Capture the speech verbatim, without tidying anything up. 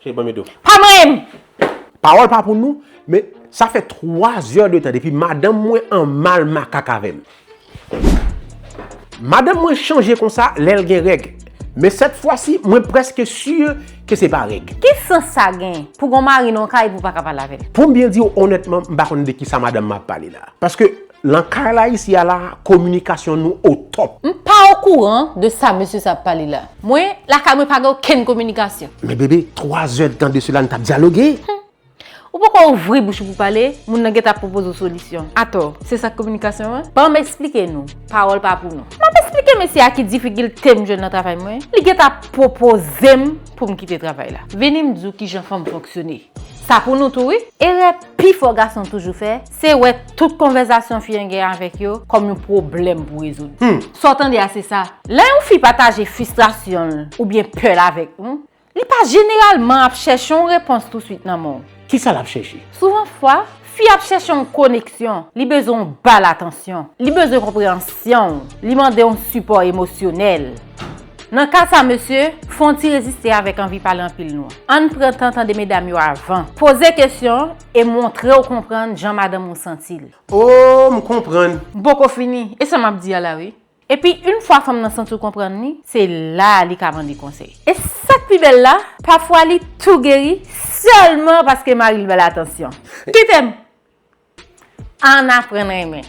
Te ban m edo. Pa manyen m! Pawòl pa pou nou, men sa fè twa zè de tan depi madanm mwen an mal makak avè m. Madanm mwen chanje konsa lè l gen règ. Men sèt fwa si, mwen prèske si ke se pa règ. Ki sans sa gen pou gon mari nan yon kay pou w pa ka pale avè l? Pou m byen di w onètman, m pa konn de kisa madanm mwen ap pale la. Paske nan kay la isi a la, kominikasyon nou o top. M pa okouran de sa mesye sa ap pale la. Mwen, lakay mwen pa gen okenn kominikasyon. Men bebe, twa zè de tan de sela n t ap dyaloge. Ou poko ouvri bouch ou pou pale, moun nan gentan ap pwopoze w solisyon. Atò, se sa k kominikasyon an? Ban m eksplike nou, pawòl pa pou nou. M ap eksplike mesye a ki difikilte m jwenn nan travay mwen. Li gentan ap pwopoze m pou m kite travay la. Vini m di w kijan fanm fonksyone. Sa pou nou tou wi. Erè pi fò gason toujou fè, se wè tout konvèsasyon fi an gen avèk yo kòm yon pwoblèm pou rezoud. Hmm. Sa w tande a se sa. Lè yon fi pataje fristrasyon l oubyen pè l avèk nou, li pa jeneralman ap chèche yon repons touswit nan men w. Kisa l ap chèche? Souvan fwa, fi ap chèche yon koneksyon, li bezwen yon bal atansyon, li bezwen konpreyansyon w, li mande yon sipò emosyonèl. Nan ka sa mesye, fè yon ti reziste avèk anvi pale anpil nou. Ann pran tan tande medam yo avan. Poze kesyon e montre w konprann jan madanm ou santi l. Oh, m konprann. M poko fini. E sa m ap di a la wi. Epi, yon fwa fanm nan santi w konprann li, se la a li ka mande konsèy. E sa k pi bèl la, pafwa li tou geri sèlman paske mari l ba l atansyon. Kite m! Ann aprann renmen.